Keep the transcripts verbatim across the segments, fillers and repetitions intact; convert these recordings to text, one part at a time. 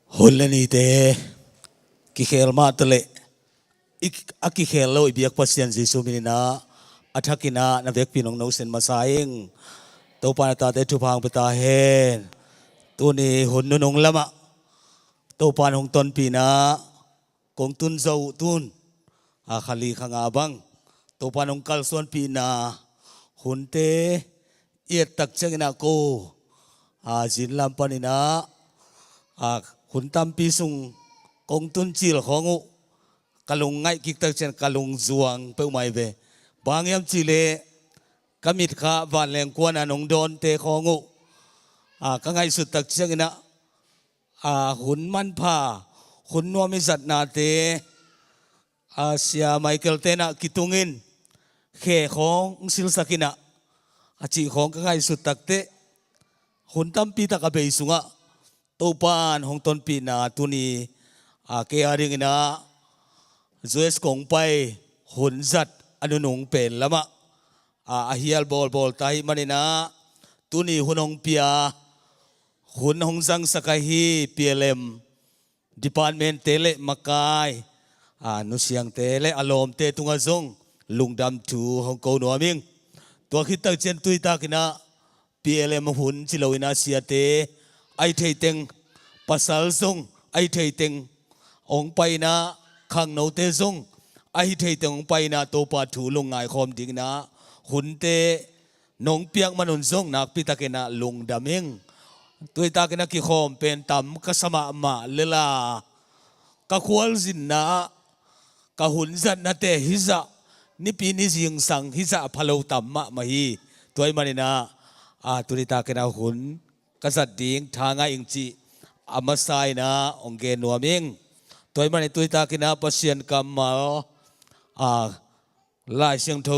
Hun le nite kikhel mah taleh, i, a kikhel lo i biak Pasian Jesu min in ah, a thakin ah na vekpi in hong nosen masa ing. Topa in a tate thupha hong pia ta hen. Tuni hun nunung lamah Topa in hong tonpih in ah, kong tun zo uh tun, a, kha li kha nga bang Topa in hong kalsuanpih in ah, hunte i et tak ciangin ah ko, a, zin lam panin ah, a, hun tampi sung kong tun cil khawng uh ka lungngaih kik tak ciang ka lungzuang peuhmah hi ve. Bang hiam cih leh ka mit kha vanleng kuan a nong dawnte khawng uh, a, ka ngaihsut tak ciangin ah, a, hun manpha, hun nuam i zatnate, a, Sia Michael te in ah kitung in khe khawng hong silsak in ah, a cih khawng ka ngaihsut tak teh, hun tampi tak a bei sungah Topa in hong tonpih in ah, tuni, a, kei a dingin ah U S kong pai hun zat a nunung pen lamah, a, a hial bawlbawl ta ahih manin ah, tuni hun hong pia, hun hong zangsak ahi P L M department te le makai, a, nusiangte le a lawmte tungah zong lungdam thu hong ko nuam ing. Tua khit tak ciang tuni takin ah P L M hun ci loin ah siate, a hih theih teng pasal zong, a hih theih teng hong pai in ah khangnote zong, a hih theih teng hong pai in ah Topa thu lungngai khawm dingin ah hunte nong piak man un zong nakpi takin ah lungdam ing. Tuni takin ah kikhawm pen tam ka sa mahmah lel a, ka khualzinna ah ka hun zatnate hizah, nipi ni zingsang hizah a pha lo tam mahmah hi. Tua ahih manin ah, a, tuni takin ah hun ka zat ding tha ngah ing cih a masa in ah hong gen nuam ing. Tua ahih manin tuni takin ah Pasian kammal, a, Lai Siangtho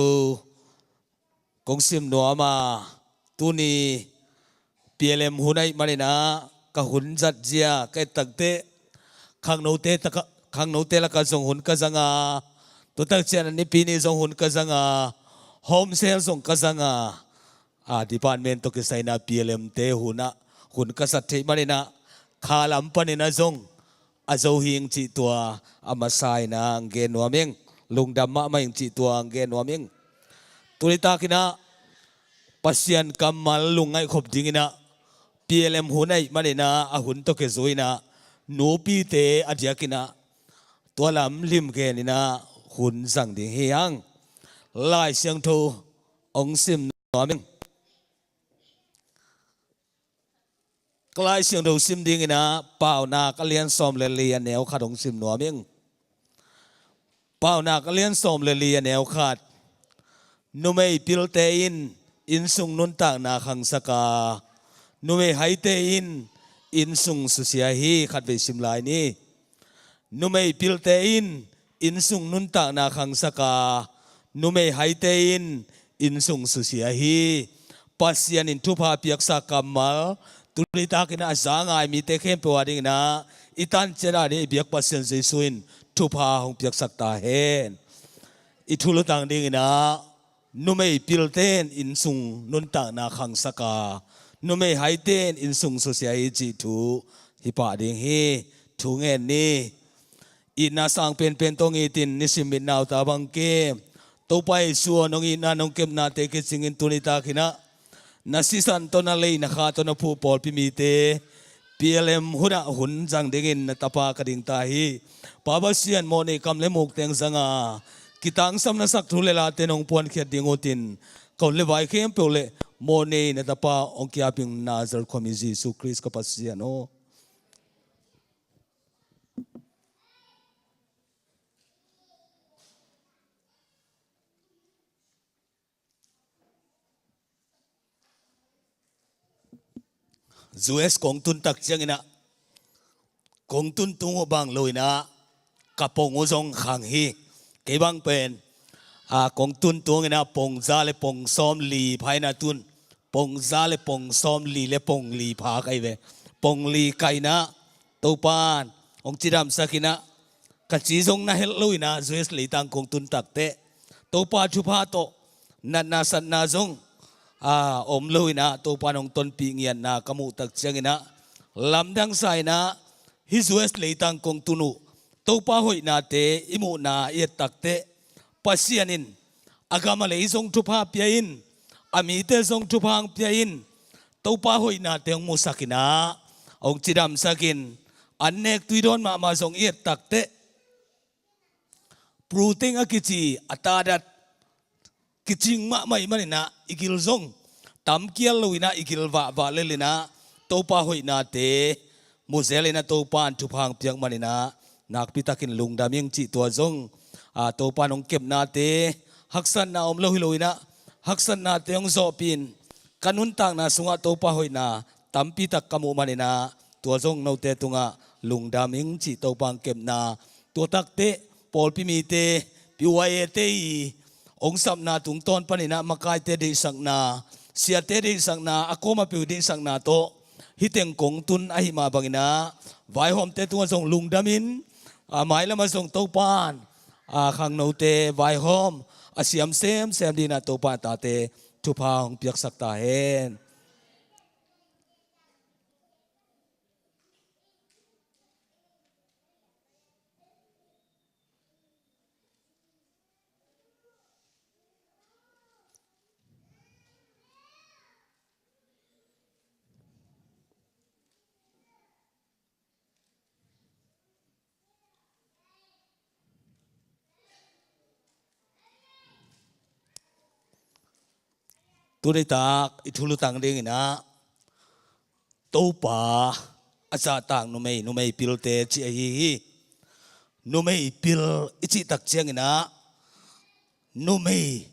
kong sim nuam a, tuni P L M hun ahih manin ah ka hun zat zia ka et tak teh, khangnote taka, khangnote lakah zong hun ka zang a, tua tak ciang a nipi ni zong hun ka zang a, home cell zong ka zang a, a, department tawh kisai in ah P L M te hun ah hun ka zat theih manin ah kha lam panin ah zong a zo hi ing cih tua a masa in ah hong gen nuam ing. Lungdam mahmah ing cih tua hong gen nuam ing. Tuni takin ah Pasian kammal lungngaih khop dingin ah P L M hun ahih manin ah a hun tawh kizui in ah nupite a diakin ah tua lam lim gen in ah hun zang ding hi hang. Lai Siangtho hong sim nuam ing. Ka Lai Siangtho sim dingin ah Paunak a lian sawm le li a neu khat hong sim nuam ing. Paunak a lian sawm le li a neu khat. Numei pilte in innsung nuntakna khangsak a, numei haite in innsung susia hi. Khatvei sim lai ni. Numei pilte in innsung nuntakna khangsak a, numei haite in innsung susia hi. Pasian in thupha piaksa kammal tuni takin ah a za ngai mite khempeuh a dingin ah i tan ciat a ding i biak Pasian Jesu in thupha hong piaksak ta hen. I thu lutang dingin ah numei pilte in innsung nuntakna khangsak a, numei haite in innsung susia hi cih thu hi pah ding hi. Thu ngen ni. Itna sang penpen tawh ngitin, nisim mit nau ta bang ke. Topa Jesu aw, nong itna nong kepnate kicingin tuni takin ah na sisan tawh, na lei na kha tawh na phuh pawlpi mite P L M hun ah hun zang dingin na tapa ka ding ta hi. Pa Pasian, mawhnei kam le muk teng zang a, kitangsam na sak thu le late nong puankhiat ding utin, ka hun le vai khempeuh le mawhnei na tapa hong ki-ap ing, Nazareth khuami Jesu Khrist ka Pasian aw. U S kong tun tak ciangin ah kong tun tung uh bang lo in ah ka pong uh zong khang hi. Kei bang pen, a, kong tun tungin ah pong za le pong sawm li pha in ah tun, pong za le pong sawm li le pong li pha ka hi ve. Pong li ka hi in ah Topa in hong cidamsak in ah, ka ci zong na het lo in ah U S leitang kong tun tak teh Topa thupha tawh natna satna zong, a, om lo in ah Topa in hong tonpih ngiatna ka muh tak ciangin ah lamdang sa in ah hih U S leitang kong tun uh Topa hoihnate i muhna i et takteh, Pasian in a gam a lei zong thupha pia in, a mite zong thupha hong pia in, Topa hoihnate hong musak in ah, hong cidamsak in, an nek tuidawn mahmah zong i et takteh, Pruting a kici a tadat kicing mahmah ih manin ah i gil zong tamkial lo in ah i gil vahvah lel in ah Topa hoihnate mu zel in ah Topa in thupha hong piak manin ah nakpi takin lungdam ing cih tua zong, a, Topa in hong kepnate haksatna om lo hi lo in ah haksatnate hong zawhpih in ka nuntakna sungah Topa hoihna tampi tak ka muh manin ah tua zong note tungah lungdam ing cih Topa hong kepna. Tua takteh pawlpi mite, P Y A te i hong sapna tungtawn panin ah makaite deihsakna, siate deihsakna, a kawm a peuh deihsakna tawh hih teng kong tun ahih mah bangin ah vaihawmte tungah zong lungdam in, a, mailam ah zong Topa in, a, khangnote vaihawm a siam semsem dingin ah Topa in a tate thupha hong piaksak ta hen. Tuni tak i thulu tang dingin ah Topa a zahtak numei, numei pilte cih ahi hi. Numei pil i cih tak ciangin ah numei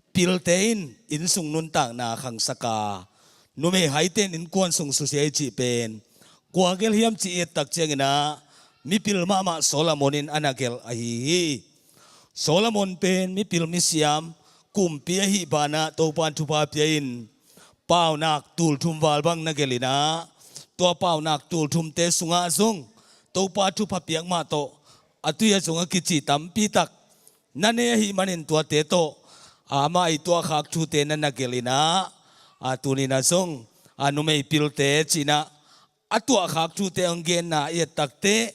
pilte in innsung nuntakna khangsak a, numei haite in innkuan sung susia i cih pen kua gel hiam cih i et tak ciangin ah mipil mahmah Solomon in a na gelh ahi hi. Solomon pen mipil misiam kumpi ahih banah Topa in thupha pia in paunak tulthum val bang na gelh in ah, tua paunak tulthumte sungah zong Topa thupha piak mah tawh a tui a zong a kici tampi tak na nei ahih manin tuate tawh, a, amah i tuahkhak thute na na gelh in ah, a, tuni in ah zong, a, numei pilte cih in ah a tuahkhak thute hong genna i et takteh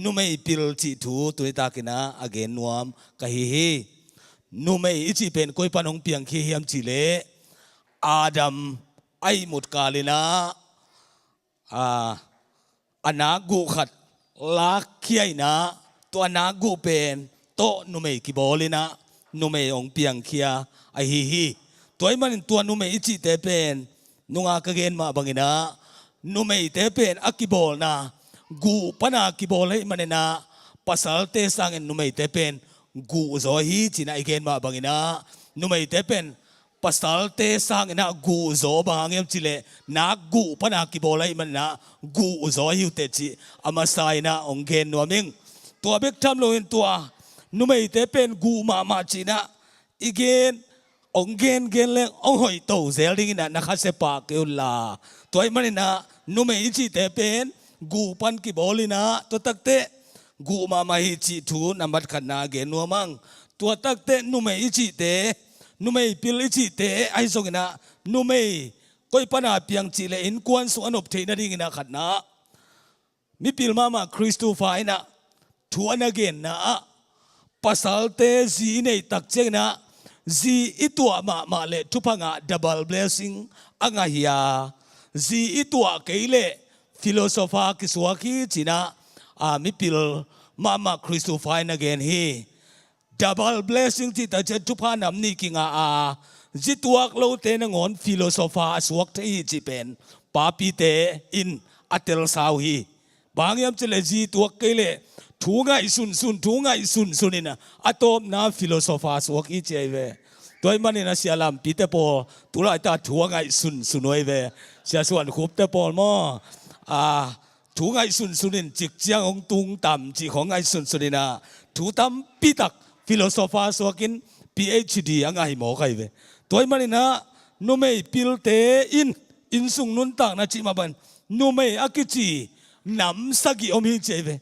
numei pil cih thu tuni takin ah a gen nuam ka hi hi. Numei i cih pen koi pan hong piangkhia hiam cih leh Adam a ihmut kal in ah, a, a nak guh khat lakkhia in ah tua a nak guh pen tawh numei kibawl in ah numei hong piangkhia ahi hi. Tua ahih manin tua numei i cihte pen nunga ka gen mah bangin ah numeite pen a kibawlna guh pana kibawl ahih manin ah pasalte sangin numeite pen guh zaw hi ci-in ah i gen mah bangin ah numeite pen pasalte sangin ah guh zaw bang hang hiam cih leh nak guh pana kibawl ahih manin ah guh zaw hi uh teh cih a masa in ah hong gen nuam ing. Tua bek tham loin tua numeite pen guh mahmah ci-in ah i gen, hong gengen leng hong hoihto zel dingin ah na khasia pah kei un la. Tua ahih manin ah numei i cihte pen guh pan kibawl in ah tua takteh guh mahmah hi cih thu nambat khatna gen nuam ing. Tua takteh numei i cihte, numei pil i cihte ahi zongin ah numei koi pana piang cih leh innkuan sung a nop theih nadingin ah khatna mipil mahmah Khristu fa in ah thu a na genna ah pasalte zi i neih tak ciangin ah zi i tuah mahmah leh thupha ngah double blessing a ngah hi a, zi i tuah kei leh philosopher kisuak hi ci-in ah, a, mipil mahmah Khristu fa in a gen hi. Double blessing cih tak ciang thupha nam nih kingah a, zi tuak lote nangawn philosopher a suak thei hi cih pen papite in a telsa uh hi. Bang hang hiam cih leh zi tuak kei leh thu ngaihsunsun, thu ngaihsunsun in a, a tawpna philosopher suak hi ci ahi ve. Tua ahih manin a sia lampite pawl tu laitak thu a ngaihsunsun uh ahi ve. Sia Suan Khup te pawl maw, a, thu ngaihsunsun in cik ciang hong tung tam cih khawng ngaihsunsun in a, thu tampi tak philosopher suak in P H D a ngah hi mawk ahi ve. Tua ahih manin a numei pilte in innsung nuntakna cih mah bang numei a kici nam sagih om hi ci ahi ve.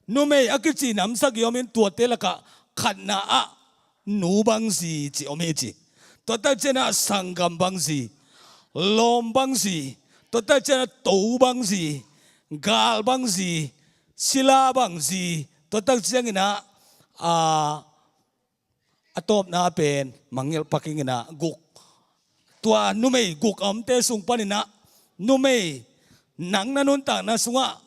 Numei a kici nam sagih om in tuate lakah khatna ah nu bang zi cih om hi ci. Tua tak ciangin a sanggam bang zi, lawm bang zi, tua tak ciangin a to bang zi, Gal bang zi, sila bang zi, tua tak ciangin ah, a, a tawpna pen mangngilh paking in ah guk. Tua numei guk a omte sung panin ah, numei nang na nuntakna sungah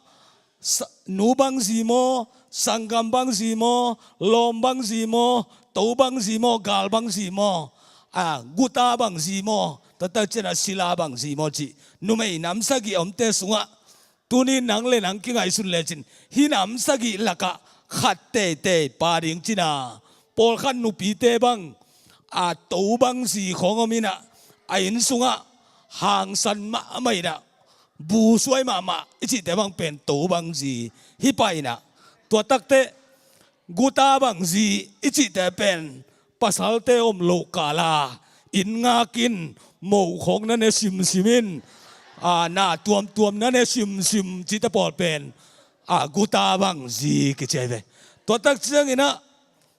sa-, nu bang zi maw, sanggam bang zi maw, lawm bang zi maw, to bang zi maw, gal bang zi maw, a, guta bang zi maw, tua tak ciangin ah sila bang zi maw cih numei nam sagih a omte sungah tuni nang le nang kingaihsun lecin, hih nam sagih lakah khat teitei pa ding cin a, pawlkhat nupite bang, a, to bang zi khawng om in ah, a inn sungah hangsan mahmah in ah, bu suai mahmah i cihte bang pen to bang zi hi pah in ah, tua tak teh guta bang zi i cihte pen pasalte om loh kal a, inn ngak in, mo khawng na ne simsim in, a, na tuamtuam na ne simsim cihte pawl pen, a, guta bang zi kici hi ve. Tua tak ciangin ah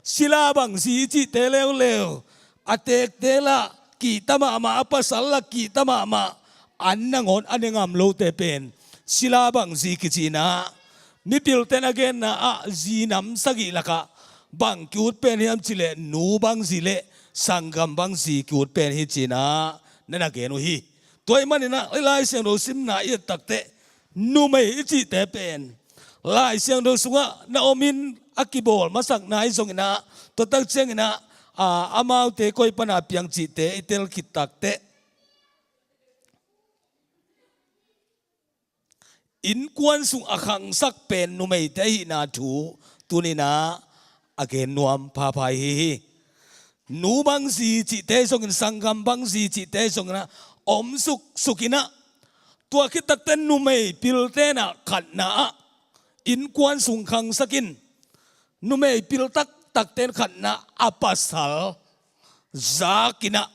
sila bang zi i cihte leuleu, a teekte lah kihta mahmah, a pasal lah kihta mahmah, an nangawn a ne ngam lote pen sila bang zi kici in ah, mipilte'n a genna ah zi nam sagih lakah bang ki-ut pen hiam cih leh nu bang zi le sanggam bang zi ki-ut pen hi ci-in ah na na gen uh hi. Tua ahih manin ah i Lai Siangtho simna i et tak teh numei i cihte pen Lai Siangtho sungah na om in, a kibawl masak nai zongin ah, tua tak ciangin ah, a, amaute koi pan a piang cihte i tel khit tak teh innkuan sung a khangsak pen numeite ahihna thu tuni-in ah a gen nuam phapha i hi hi. Nu bang zi cihte zongin, sanggam bang zi cihte zongin ah om suksuk in ah, tua khit tak teh numei pilte'n ah khatna ah innkuan sung khangsak in, numei pil taktakte'n khatna ah a pasal zak in ah,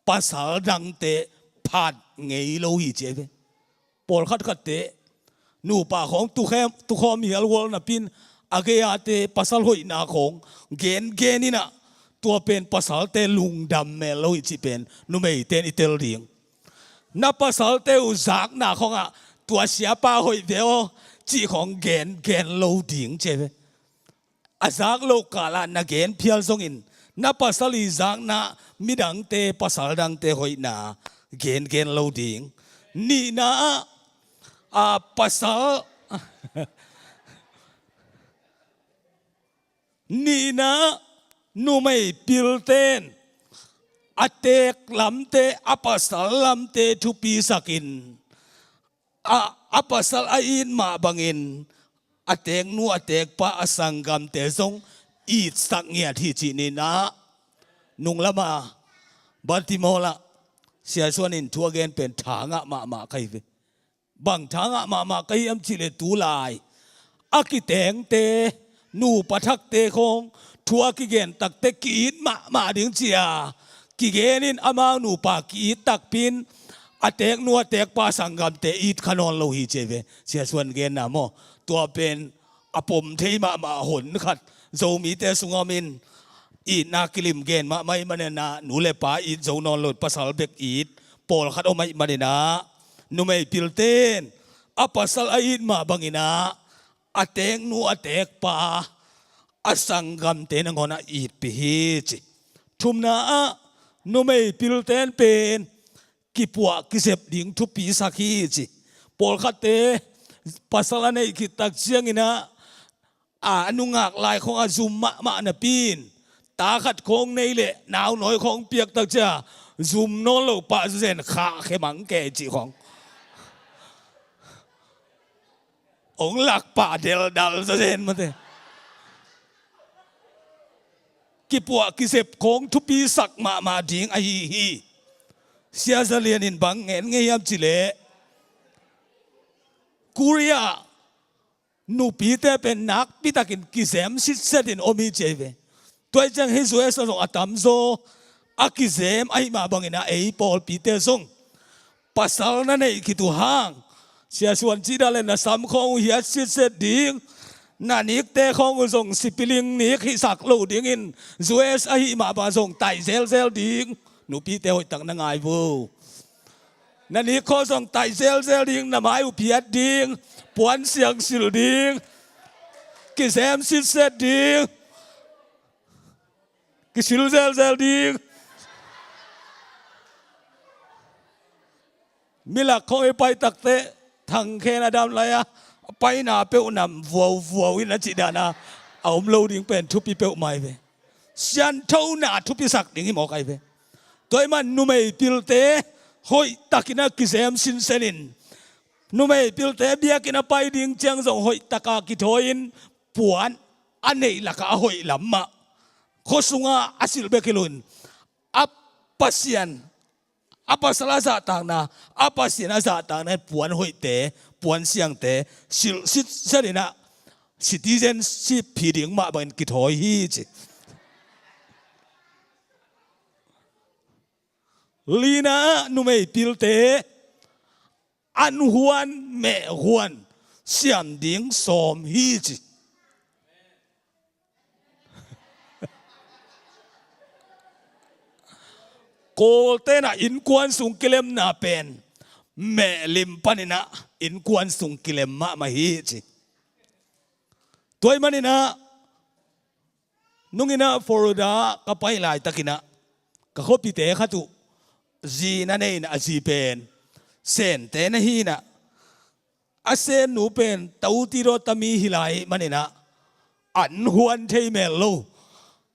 pasal dangte phat ngei lo hi ci hi ve. Pawlkhat khatte nupa khawng tukhawm, tukhawm hial hual napi-in, a gei-ate pasal hoihna khawng gengen in ah, tua pen pasalte lungdam mel lo hi cih pen numeite'n i tel ding. Na pasalte uh zakna khawngah tua siapa hoih ve aw cih khawng gengen lo ding ci hi ve. A zak loh kal ah na gen phial zongin, na pasal i zakna midangte, pasal dangte hoihna gengen lo ding. Nihna ah, a, pasal, nihna ah numei pilte'n a teek lamte, a pasal lamte thupisak in, a, a pasal a it mah bangin a teeknu, a teekpa, a sanggamte zong itsak ngiat hi cih ni-in ah, nunglam a Baltimore lah Sia Suan in thu a gen pen tha ngah mahmah ka hi ve. Bang tha ngah mahmah ka hi hiam cih leh, tulai a kitengte, nupa thakte khawng thu a kigen tak teh ki-it mahmah ding ci-a kigen in, amau nupa ki-it takpi-in a teeknu, a teekpa, sanggamte it kha nawn lo hi ci hi ve. Sia Suan genna maw, tua pen a pom thei mahmah hon khat Zomite sungah om in, itna kilim gen mahmah ahih manin ah, nu le pa it zo nawn lo, pasal bek it pawlkhat om ahih manin ah, numei pilte'n a pasal a it mah bangin ah a teeknu, a teekpa, a sanggamte nangawn ah itpih hi ci. Thumna ah numei pilte'n pen kipuah kizep ding thupisak hi ci. Pawlkhatte pasal a neih khit tak ciangin ah, a, a nungak lai khawng a zum mahmah napi-in, ta khat khawng nei leh naunawi khawng piak tak ciang zum nawn lo pah zawzen, khahkhia mang kei cih khawng hong lak pah deldal zawzen mate. Kipuah kizep khawng thupisak mahmah ding ahi hi. Sia Za Lian in bang ngen ngei hiam cih leh, Korea nupite pen nakpi takin kizem sitset in om hi ci hi ve. Tua ahih ciang hih U S a zong a tamzaw a kizem ahih mah bangin ah, ei pawlpite zong pasal na neih khit uh hang, Sia Suan cih dan leh, na sam khawng uh hiat sitset ding, na nikte khawng uh zong sipiling nik hisak lo dingin, U S ahih mah bang zong taih zelzel ding. Nupite hoihtak na ngai vo. Na nik khawng zong taih zelzel ding, na mai uh phiat ding, puan siang silh ding, kizem sitset ding, kisil zelzel ding. Milak khawng i pai takteh, thangkhen a dam lai a, a paina peuh nam vuauvuau in a cih dan a, a om lo ding pen thupi peuhmah hi ve. Sianthona thupisak ding hi mawk ahi ve. Tua ahih man numei pilte hoihtakin a kizem sinsen in, numei pilte biakinn a pai ding ciang zong hoihtaka kithawi in, puan a neih lakah a hoih lam mah, khua sunga a silh bek hi loin, a Pasian, a pasal a zahtakna, a Pasian a zahtakna in puan hoihte, puan siangte silh sitset in a, citizenship hi ding mah bangin kithawi hi ci. Lina ah numei pilte an huan, meh huan siam ding sawm hi ci. Kawlte'n a innkuan sung kilemna pen meh lim panin a innkuan sung kilem mahmah hi ci. Tua ahih manin a, nungin a Florida ka pai laitakin a, ka khuapite khat uh zi na nei in a, a zi pen Sente na hi in a, a sennu pen Tautidaw tami hi lai manin a, an huan thei mel lo,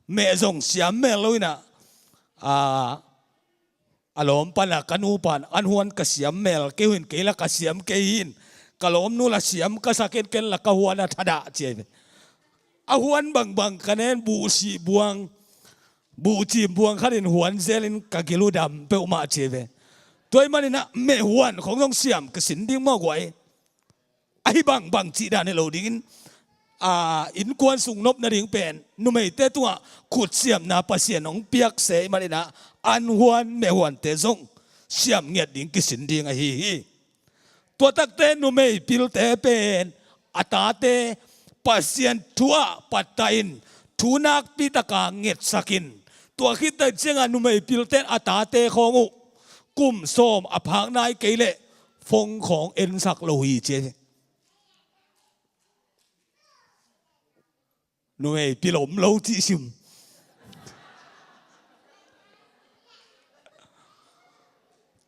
meh zong siam mel lo in a, a, a lawm pan a, ka nu pan, an huan ka siam mel kei uh in, kei la ka siam kei hi in, ka lawmnu la siam ka sa ken, ken la ka huan a thadah ci ahi ve. A huan bangbang ka nen, buhsih buang, buhcim buang khat in huan zelin ka gil uh dam peuhmah ci ahi ve. Tua ahih manin a meh huan khawng zong siam kisin ding mawk uh ahi. Ahi bangbang cih dan hi lo dingin, a, innkuan sung nop nading pen numeite tungah khutsiamna Pasian hong piak se ahih manin a, an huan, meh huante zong siam ngiat ding kisin ding ahi hi. Tua takte numei pilte pen a tate Pasian thu ah pattah in, thu nakpi taka ngetsak in, tua khit tak ciangah numei pilte in a tate khawng uh kum sawm a phak nai kei leh fong khawng ensak lo hi ci. Numei pil om lo cih sim.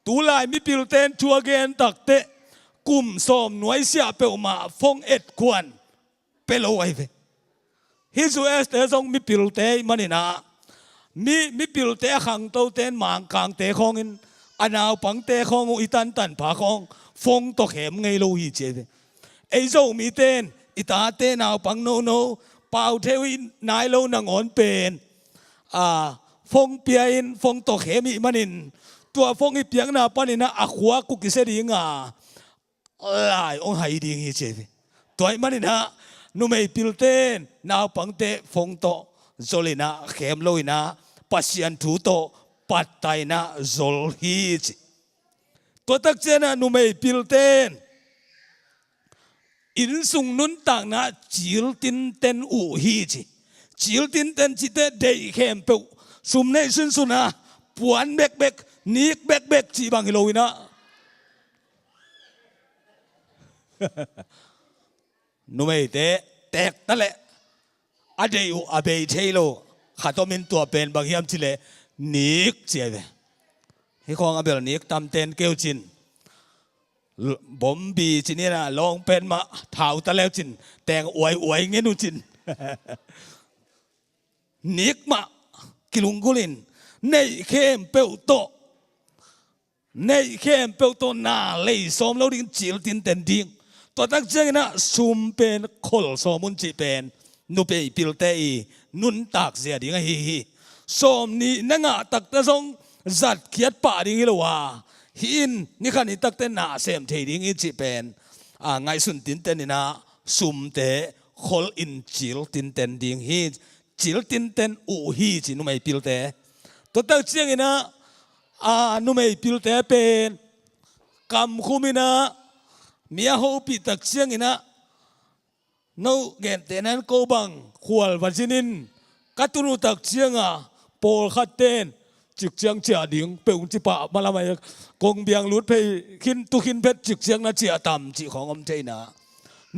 Tulai mipilte in thu a gen takteh kum sawm nuaisiah peuhmah fong et khuan pia lo ahi ve. Hih U S te zong mipilte ahih manin ah, mi, mipilte a khangtote in Mangkangte khawngin a naupangte khawng uh i tantan pha khawng fong tawh khem ngei lo hi ci ahi ve. Ei Zomite in i tate naupang nono pau thei uh i nai lo nangawn pen, a, fong pia in fong tawh khem ih manin, tua fong i piakna panin ah a khuak uh kisia ding a, lai hong hai ding hi ci ahi ve. Tua ahih manin ah numei pilte in naupangte fong tawh zol in ah, khem lo in ah, Pasian thu tawh pattah in ah zol hi ci. Tua tak ciangin ah numei pilte in innsung nuntakna cil tinten uh hi ci. Cil tinten cih teh deih khempeuh, sum neih sunsun a, puan bekbek, nik bekbek cih bang hi lo in ah, numeite teek ta leh a deih uh a bei thei lo khat om in, tua pen bang hiam cih leh nik ci ahi ve. Hih khawng a bel nik tamten keu cin, bombi ci ni in ah, lawng pen mah thau ta leu cin, teng uai uai ngen uh cin. Nik mah kilunggulh in, neih khempeuh tawh, neih khempeuh tawh na lei sawm lo ding, cil tinten ding. Tua tak ciangin ah sum pen khol sawm un cih pen numei pilte i nuntak zia ding ahi hi. Sawm nih na ngah takteh zong zatkhiat pah ding hi lo a, hih in ni khat ni takteh na sem thei ding hi cih pen, a, ngaihsun tinten in ah sumte khol in cil tinten ding hi, cil tinten uh hi ci numei pilte. Tua tak ciangin ah, a, numei pilte pen kam khum in ah, mi a hopih tak ciangin ah, no gente nan ko bang khual va zin in, ka tun uh tak ciangah pawlkhatte in cikciang ciah ding peuh ci pah malam ah, kong biang lut phei khin tu khin phet cikciang na ciah tam cih khawng om thei na.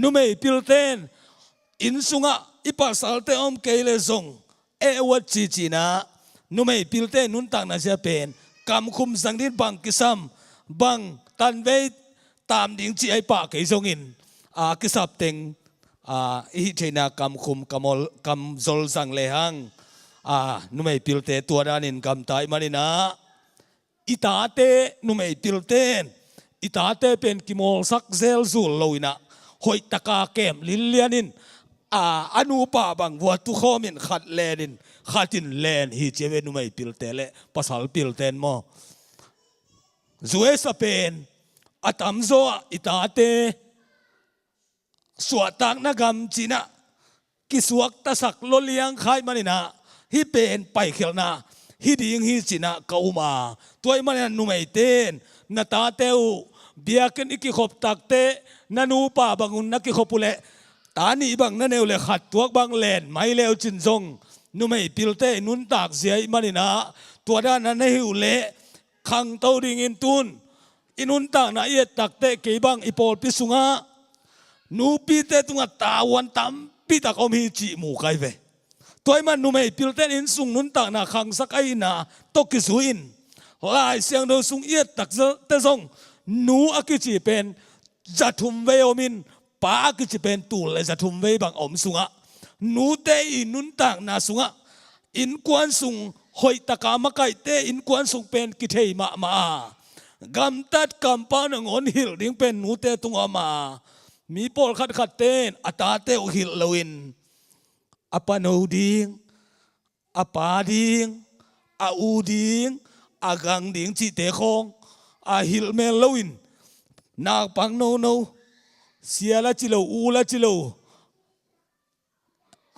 Numei pilten inn sungah i pasalte om kei le zong e uat cici na, numei pilte nuntakna zia pen kamkhum zang din bang kisam, bang tanvei tam ding ci ai pah kei zongin a kisap teng a i hih theihna kamkhum kamol kamzol zang lehang a numei pilte tua danin gamta i manin ah i tate numei pilten i tate pen kimawlsak zelzul lo in ah hoih taka kem linlian in a a nupa bang vua tukhawm in khat len in khat in len hi ci ve numei pilte le pasal pilten maw. U S a pen a tamzaw ah i tate suahtakna gam ci in ah kisuaktasak loliang khai manin ah hih pen paikhialhna hi ding hi ci in ah ka um a. Tua i manin ah numeite in na tate uh biakinn i kikhop takteh na nupa bangun na kikhop uh leh ta nih bang na neu leh khat tuak bang len mai leu cin zong numei pilte i nuntak zia i manin ah tua dan a na hi uh leh khangto dingin tun i nuntakna i et takteh kei bang i pawlpi sungah nupite tungah tavuan tampi tak om hi cih mu kai ve. Tua i man numei pilten inn sung nuntakna khangsak ahihna tawh kizui in Lai Siangtho sung i et takteh zong nu a kici pen za thum vei om in pa a kici pen tul le za thum vei bang a om sungah nute i nuntakna sungah innkuan sung hoihtaka makaihte innkuan sung pen kithei mahmah a gamtat kampau nangawn hilh ding pen nute tungah om a mi pawlkhat khatte in a tate uh hilh loin a pano ding a pa ding a u ding a gang ding cihte khawng a hilh mel loin nakpang nono sia la ci lo u la ci lo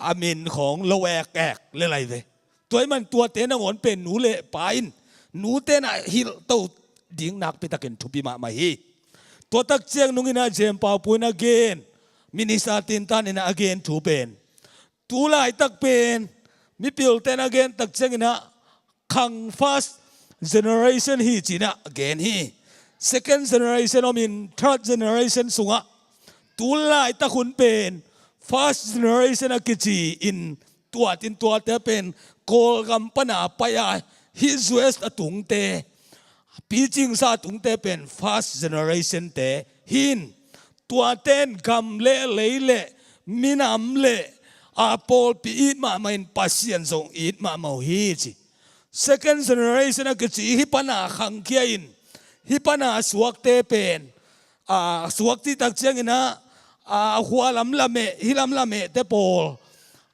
a min khawng lo ekek le lai ve. Tua i man tuate nangawn pen nu le pa in nute na hilh to ding nakpitakin thupi mahmah hi. Tua tak ciang nungin ah Jem Pau Pu in a gen minisa tintan in a gen thu pen tu laitak pen mipilten a gen tak ciangin ah khang first generation hi ci in ah gen hi. Second generation om in third generation sungah tu laitak hun pen first generation a kici in tuat in tuate pen Kawlgam pana pai a hih U S a tungte picingsa a tungte pen first generation te hi in tuaten gam le lei le minam le a pawlpi it mahmah in Pasian zong it mahmah uh hi ci. Second generation a kici hih pana khangkhia in hih pana suakte pen a suak cih tak ciangin ah a hua lam lameh hih lam lamehte pawl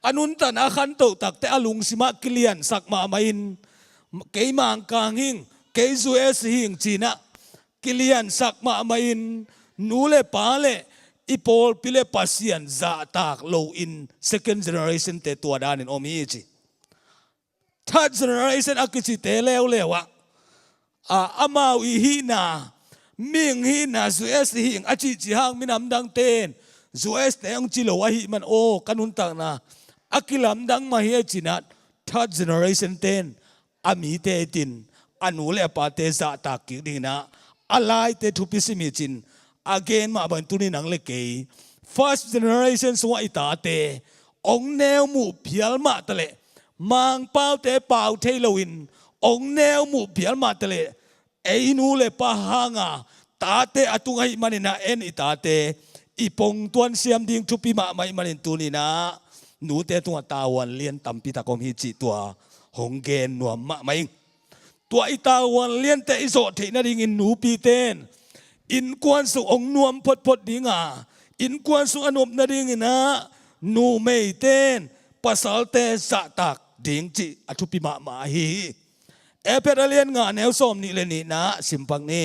a nuntakna a khantoh takte a lungsimah kiliansak mahmah in kei Mangkang hing kei U S hing ci in ah kiliansak mahmah in nu le pa le i pawlpi le Pasian zahtak loin second generation te tua danin om hi ci. Third generation a kicite leuleu ah a amau i hihna mihing hihna U S hing a cihcih hang minam dangte in U S te hong ci lo ahih man aw ka nuntakna a kilamdang mah hi a ci in ah third generation te in a mite i tin a nu le a pate zahtak kik dingin ah a laite thupi sim hi cin a gen mah bang tuni nang le kei first generation sungah i tate ong neu muh phial mah taleh Mangpaute pau thei loin ong neu muh phial mah taleh ei nu le pa hanga tate a tung ahih manin ah en i tate i pongtuan siam ding thupi mahmah ih manin tuni in ah nute tungah tavuan lian tampi tak om hi cih tua hong gen nuam mahmah ing. Tua i tavuan liante i zawh theih nadingin nupite in innkuan sung hong nuam photphot dinga innkuan sung a nop nadingin ah numeite in pasalte zahtak ding cih a thupi mahmah ahi hi. Efesa a lian nga neu sawm nih le nihna simpak ni.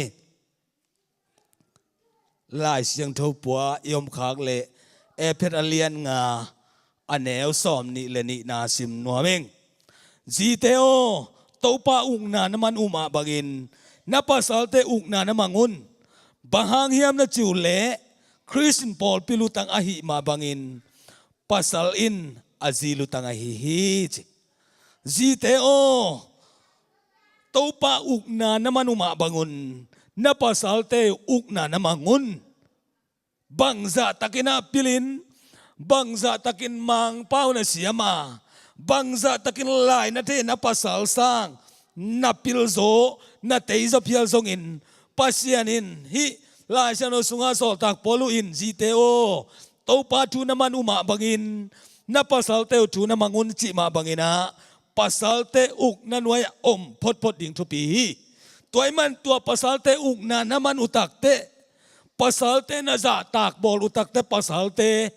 Lai Siangtho pua i omkhak le Efesa a lian nga a neu sawm nih le nihna sim nuam ing. Zite aw, Topa ukna na man uh mah bangin na pasalte ukna na mang un. Bang hang hiam na cih uh leh Khrist in pawlpi lutang ahih mah bangin pasal in a zi lutang ahi hi ci. Zite aw, Topa ukna na man uh mah bangun na pasalte ukna na mang un. Bangzah takin ah pilin, bangzah takin Mangpau na siam a, bangzah takin lai na thei na pasal sang na pilzaw, na teizaw phial zongin, Pasian in hih Lai Siangtho sungah sawltak Paul uh in, zite aw, Topa thu na man uh mah bangin na pasalte uh thu na mang un cih mah bangin ah, pasalte ukna nuai-ah om photphot ding thupi hi. Tua ahih man tua pasalte ukna na man uh takteh, pasalte na zahtak bawl uh takteh, pasalte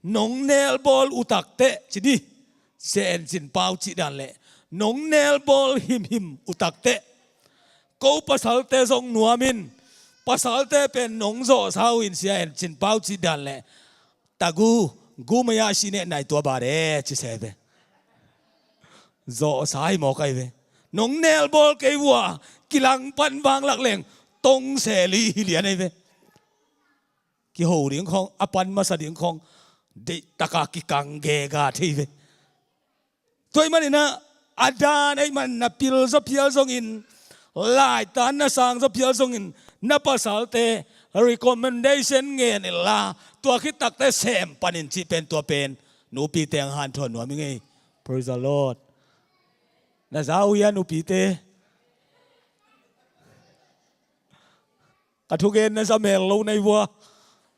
nong nel bawl uh takteh, ci dih. Sia En Cin Pau cih dan leh, nong nel bawl himhim uh takteh, ko pasalte zong nuam in, pasalte pen nong zawhsa uh in, Sia En Cin Pau cih dan leh, tagu, gu maya si ne nai tua ba de, ci se ve. Zawhsa hi mawk ahi ve. Nong nel bawl kei vua, kilang pan vanglak leng, tong se li hi lian ahi ve. Kiho ding khong, a pan masa ding khong, deih taka kikang gega thei ve. Tua ahih manin ah, a dan ahih man na pil zaw phial zongin, laitan na sang zaw phial zongin, na pasalte recommendation ngen inla, tua khit takteh sem panin cih pen, tua pen nupite hong hanthawn nuam ing ei. Praise the Lord. Na za uh hia nupite? Ka thugen na za mel lo na hi vua.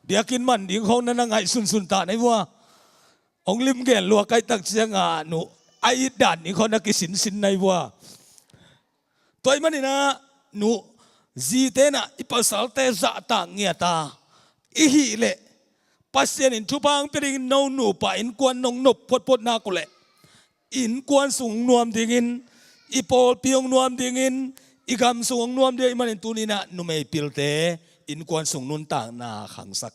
Biakinn man ding khong na na ngaihsunsun ta na hi vua. Hong limgen lua kaihtak ciangah nu, a it dan ding khong na kisinsin na hi vua. Tua ahih manin ah nu, zite in ah i pasalte zahtak ngiat a, i hih leh, Pasian in thupha hong pia dingin no nupa innkuan nong nop photphot nak uh leh, innkuan sung hong nuam dingin, i pawlpi hong nuam dingin, i gam sung hong nuam ding ahih manin tuni-in ah numei pilte innkuan sung nuntakna khangsak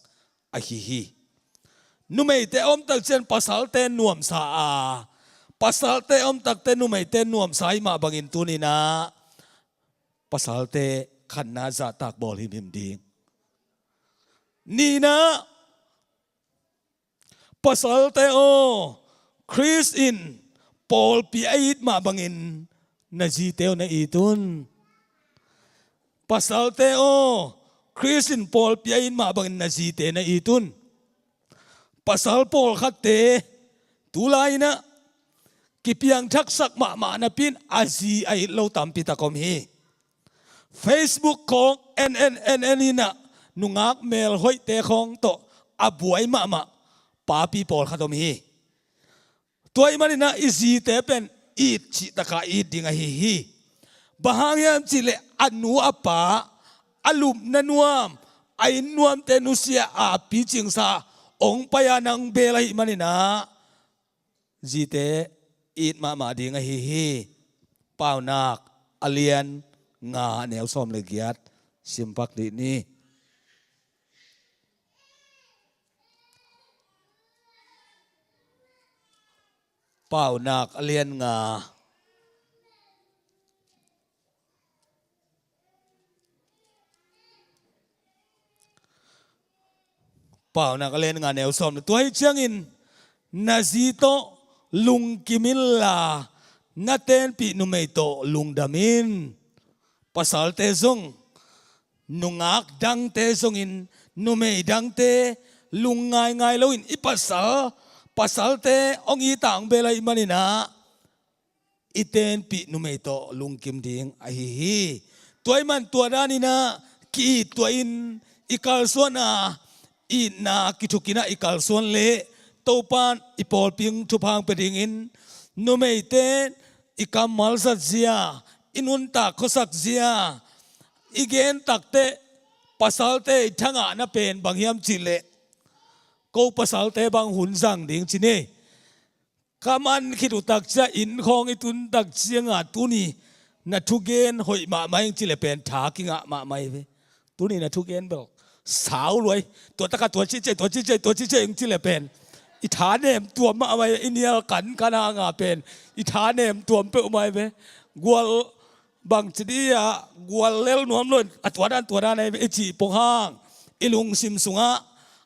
ahi hi. Numeite a om tak ciang pasalte nuamsa a, pasalte a om takteh numeite nuamsa ahih mah bangin tuni-in ah pasalte khatna zahtak bawl himhim ding. Nihna, pasalte aw, Khrist in pawlpi a it mah bangin na zite uh na it un. Pasalte aw, Khrist in pawlpi a it mah bangin na zite na it un. Pasal pawlkhatte tulai-in ah kipiangthaksak mahmah napi-in a zi a it lo tampi tak om hi. Facebook khawng en en en en in ah nungak melhoihte khawng tawh a buai mahmah papi pawlkhat om hi. Tua ahih manin ah i zite pen it cih taka it ding ahi hi. Bang hang hiam cih leh a nu a pa, a lupna nuam, a inn nuamte nusia a picingsa hong pai-a nang beel ahih manin ah zite it mahmah ding ahi hi. Paunak a lian nga, a neu sawm le giat simpak dih ni. Paunak a lian nga. Paunak a lian nga, neu sawm. Tua ahih ciangin na zi tawh lungkim inla, na tenpih numei tawh lungdam in. Pasalte zong, nungak dangte zongin, numei dangte lungngaingai loin, i pasal, pasalte hong it a hong beel ahih manin ah i tenpih numei tawh lungkim ding ahi hi. Tua ahih man tua danin ah ki-it tuahin i kalsuan a, itna kithukin ah i kalsuan leh Topa'n i pawlpi hong thupha hong pia dingin, numeite i kammal zat zia, i nuntak khuasak zia, i gen takteh pasalte i thangahna pen bang hiam cih leh, ko pasalte bang hun zang ding ci ni. Ka man khit uh tak ciang, inn khawng i tun tak ciangah tuni na thugen hoih mahmah ing ci leh pen tha kingah mahmah hi ve. Tuni na thugen bel sau luai. Tua takah tua cihceh, tua cihceh, tua cihceh ing ci leh pen i tha nem tuam mahmah hi ve. I nial kankan hangah pen i tha nem tuam peuhmah hi ve. Gual bangci dih ah, gual lel nuam lo in, a tua dan, tua dan ahi ve i cih pong hang, i lungsim sungah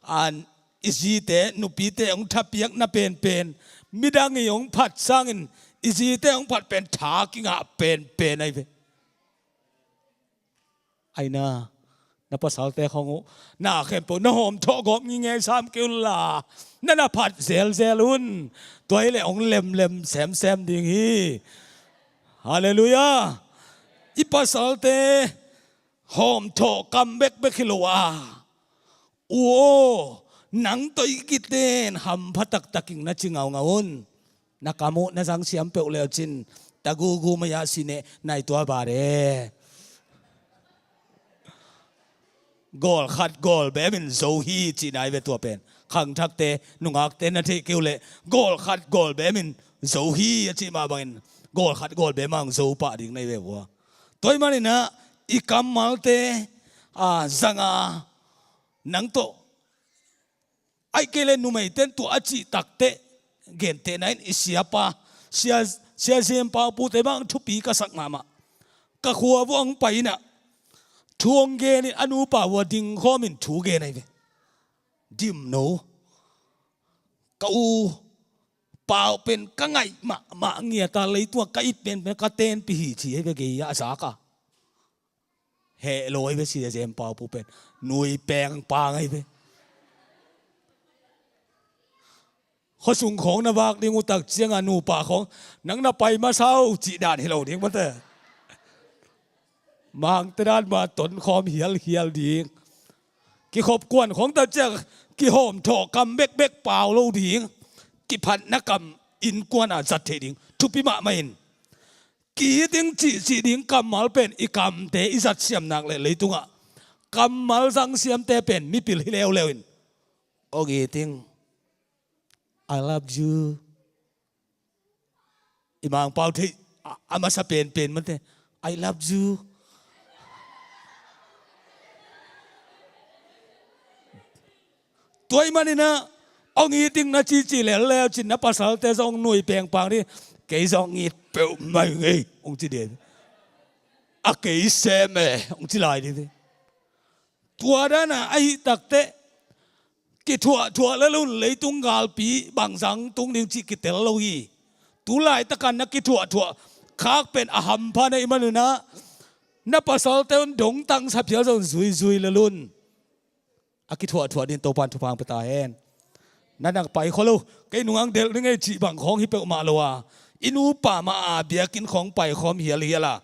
an i zite, nupite hong thapiakna penpen, midang i hong phat sangin i zite hong phat pen tha kingah penpen ahi ve. Aina, na pasalte khong uh na khempeuh na hawmthawh gawp ngingei sam kei unla, na na phat zelzel un. Tua hileh hong lemlem semsem ding hi. Halleluiah. I pasalte hawmthawh kam bekbek hi lo a, u aw, nang tawh i kiten hampha taktak ing na ci ngaungau un. Na kam uh na zang siam peuh leucin, tagugu maya sineh nai tua bare. Gawl khat gawl bemin zo hi cih nai ve tua pen. Khangthakte, nungakte na theih kei uh leh gawl khat gawl bemin zo hi a cih mah bangin gawl khat gawl bemah hong zo pah ding nai ve vua. Tua ih maninah i kammalte a zanga nang tawh aih kei le numeiten tua a cih takteh, gentehna in i siapa, sia, sia Zem Pau pute bang thupi ka sak mahmah. Ka khua vuah hong pai inah thu hong gen in a nupa vua dingkhawmin thu gen ahi ve. Dimno. Ka u Pau pen ka ngaih mahmah ngiata, leitungah ka it penpen ka tenpih hi ci ahi ve, gei a zaka. Heh lo ahi ve, sia Zem Pau pu pen nui pengpang ahi ve. Khuasung khawng na vak ding uh tak cianga nupa khawng nang na pai masa uh cih dan hi lo ding mate. Mangte dan mah tonkhawm hialhial ding. Kikhop kuan khawng tak ciang kihawmthawh kam bekbek pau lo ding. Kiphatna kam innkuana zat theih ding thupi mahmah in. Ki-it ing cihcih ding kammal pen i kamte i zat siam nak leh leitungah kammal zang siamte pen mipil hi leuleu in. Hong it ing. I love you. I Mangpau theih a, a masa penpen mate. I love you. Tua ih maninah hong it ing na cihcih leuleu cin na pasalte zong nui pengpang ding. Kei zong it peuhmah ing ei hong ci ding. A kei sem e hong ci lai ding. Tua dana ahi takteh kithuahthuah lel un, leitung galpi bangzang tung ding cih kitel lo hi. Tu laitakan na kithuahthuah khak pen a hampha na ih maninah na pasalte un dongtang saphial zong zuizui lel un. A kithuahthuah din Topan thupha hong pia ta hen. Na nang pai khua lo, kei nungah delh ding ei cih bang khawng hi peuhmah lo a, i nupa mah a biakinn khawng paikhawm hialhial a,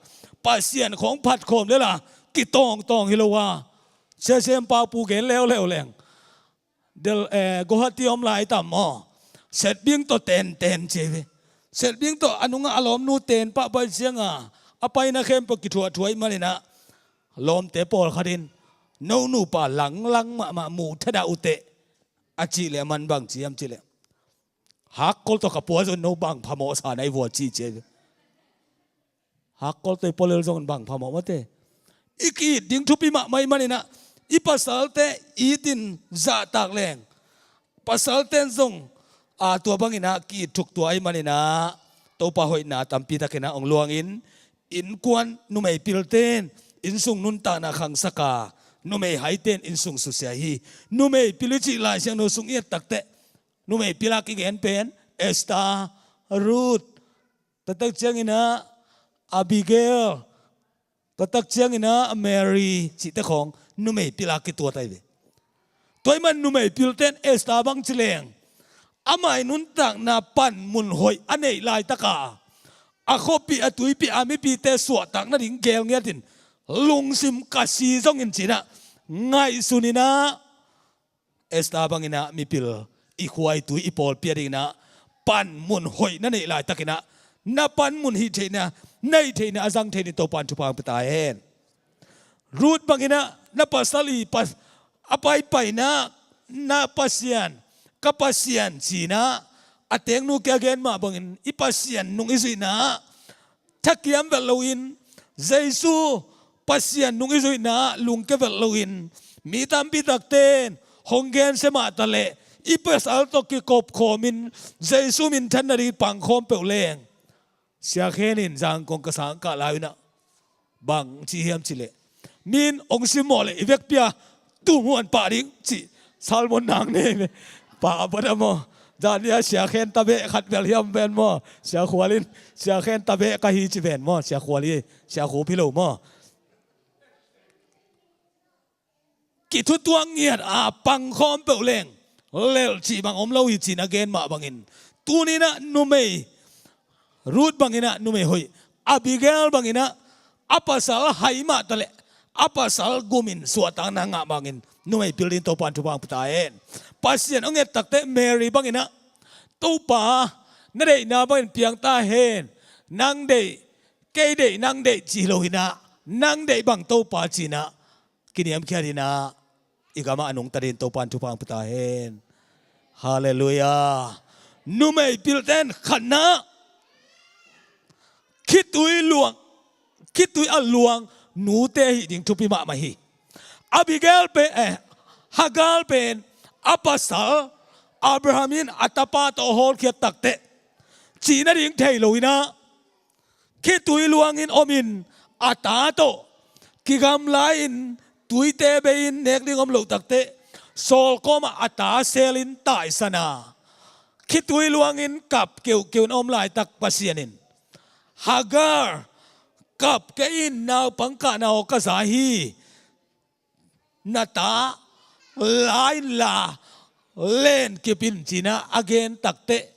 Pasian khawng phatkhawm lela kitawngtawng hi lo a. Sia Zem Pau pu gen leuleu leng del, eh, Guwahati om lai tam maw, Setbing tawh tenten ci ve. Setbing tawh a nungah a lawmnu ten pah pai cianga a paina khempeuh kithuahthuah ih maninah lawmte pawlkhat in, no nupa langlang mahmah muh thadah uhteh a cih leh a man bang ci hiam cih leh, hakkol tawh ka pua zong no bang phamawh sa nai vua ci ci. Hakkol tawh i pua lel zong bang phamawh mate. I ki-it ding thupi mahmah ih maninah i pasalte itin zahtak leng pasalten zong a tua banginah ki-it thuk tua ih maninah Topa hoihna tampi takinah hong luangin, innkuan numeipilten innsung nuntakna khangsaka, numei haiten innsung susia hi. Numeipil i cih Lai Siangtho sung i et takteh numeipil a kigen pen Esther, Ruth, tua tak cianginah Abigail, tua tak cianginah Mary cihte khawng numeipil a kituat ahi ve. Tua ih man numeipilten Esther bang ci leng, amah i nuntakna panmun hoih a neih laitaka a khuapi a tuipi a mipite suahtak nading gel ngiatin lungsim kasi zongin cinah ngaihsuninah Esther banginah mipil i khua i tui i pawlpi a dinginah panmun hoih na neih laitakinah na panmun hih theihna, neih theihna a zang theihna Topan thupha hong pia ta hen. Ruth banginah na pasal i pas, a paipaina na Pasian, ka Pasian cinah a tengnu kia gen mah bangin i Pasian nung i zuihna thakiam vet loin, Jesu Pasian nung i zuihna lungke vet loin, mi tampi takten hong gensia mahta leh i pasal tawh kikopkhawmin Jesu minthan nading pangkhawm peuh leng, Sia Khen in Zangkong ka sangkah lai unah bang ci hiam cih leh, min hong simmawh leh i vekpi a tumhuan pah ding cih salmon nang nei ve. Pah a bawt a maw. Zan nia Sia Khen tabeh khat bel hiam ven maw, Sia Khual in Sia Khen tabeh ka hi ci ven maw, Sia Khual hi, Sia Khup hi lo maw. kithutuak ngiat a pangkhawm peuh leng lelh cih bang om lo hi ci-in a gen mah bangin, tuni-in ah numei Ruth bangin ah numei hoih, Abigail bangin ah a pasal hai mah taleh a pasal gumin suahtakna ngah bangin numei pil dingin Topa'n thupha hong pia ta hen. Pasian hong et takteh Mary bangin ah, Topa, na deihna bangin piang ta hen. Nang deih, kei deih, nang deih ci lo-in ah, nang deih bang Topa ci-in ah kiniamkhiat in ah, i gamah a nungta dingin Topa'n thupha hong pia ta hen. Halleluiah. Numei pilte'n khatna, khitui luang, khitui a luang nute hih ding thupi mahmah hi. Abigail pen, eh, Hagar pen a pasal Abraham in a tapa tawh a hawlkhiat takteh cih nading thei lo-in ah, khitui luangin omin a ta tawh kigamla-in, tuite bei-in nek ding om loh takteh sawl kawmah a ta selin taisan a, khitui luangin kap keuhkeuh in a om laitak Pasian in, Hagar, kap kei in, naupang kahna aw ka za hi, na ta la inla lenkip in ci-in ah a gen takteh,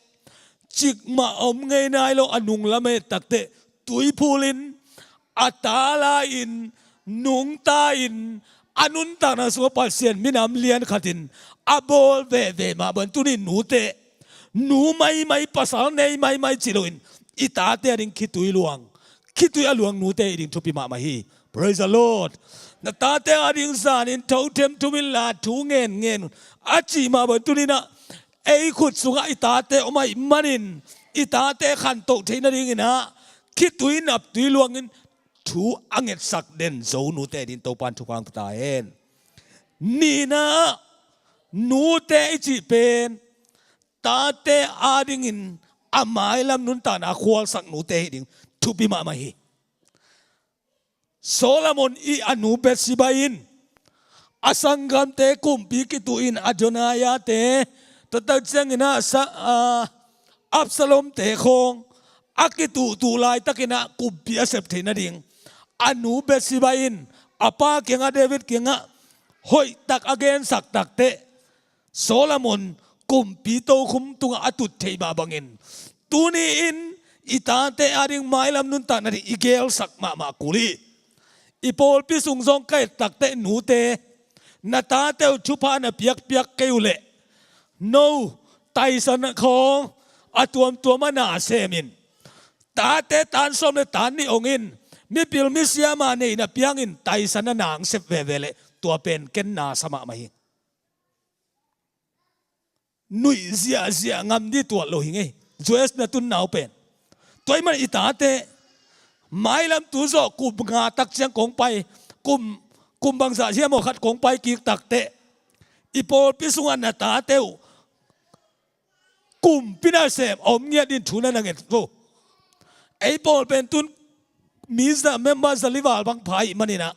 cikmah om ngei nai lo a nunglam a et takteh, tui phulin a ta la-in, nungta-in, a nuntakna sungah Pasian minam lian khat in a bawl veve mah bangin tuni-in nute, nu maimai, pasal nei maimai ci loin i tate ading khitui luang, khitui a luang nute hih ding thupi mahmah hi. Praise the Lord. Na tate ading zanin thothem thum inla thu ngenngen un a cih mah bangin tuni-in ah ei khut sungah i tate om ahih manin i tate khantoh theih nadingin ah khitui naptui luangin thu a ngetsak den zo nute dingin Topa'n thupha hong pia ta hen. Nihna, nute i cih pen tate adingin a mailam nuntakna a khualsak nute hih ding thupi mahmah hi. Solomon i a nu Bathsheba in a sanggamte kumpi kituh in, Adonijah-te, tua tak ciangin ah sa-, ah, Absalom-te khawng a kituhtuh laitakin ah kumpi a sep theih nading a nu Bathsheba in a pa kiangah, David kiangah hoihtak a gensak takteh Solomon kumpi tokhom tungah a tut theih mah bangin, tuni-in i tate ading mailam nuntakna ding i gelsak mahmah kul hi. I pawlpi sung zong ka et takteh nute, na tate uh thupha na piakpiak kei uh leh, no, taisan khawng a tuamtuam a na sem in, tate tan sawm le tan nih ong in, mipil misiam a neihna piangin taisan a na hong sep veve leh tua pen ken na sa mahmah hi. Nuih ziahziah ngam ding tuat lo hi ngei. Joash na tunna uh pen. Tua ahih manin i tate mailam tu zawh kum nga tak ciang kong pai, kum, kum bangzah hiam aw khat kong pai kik takteh, i pawlpi sungah na tate uh kumpi nasem a om ngiat ding thu na na nget uh. Ei pawl pen tun mi za, member za li val bang pha ahih manin ah,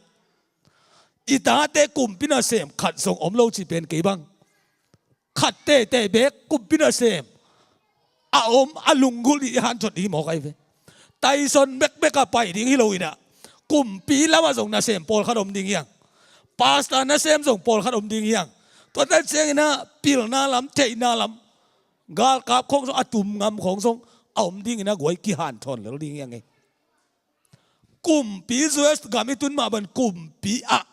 i tate kumpi nasem khat zong om lo cih pen kei bang khat teitei beek kumpi nasem a om a lunggulh ding i hanthot ding hi mawk ahi ve. Taison bekbek a pai ding hi lo-in ah, kumpi lamah zong nasem pawlkhat om ding hi hang. Pastor nasem zong pawlkhat om ding hi hang. Tua tak ciangin ah pilna lam, theihna lam, galkap khawng zong, a tum ngam khawng zong a om dingin ah guai kihanthawn lel ding hi hang ei. Kumpi, Joash gam i tun mah bangin kumpi ah,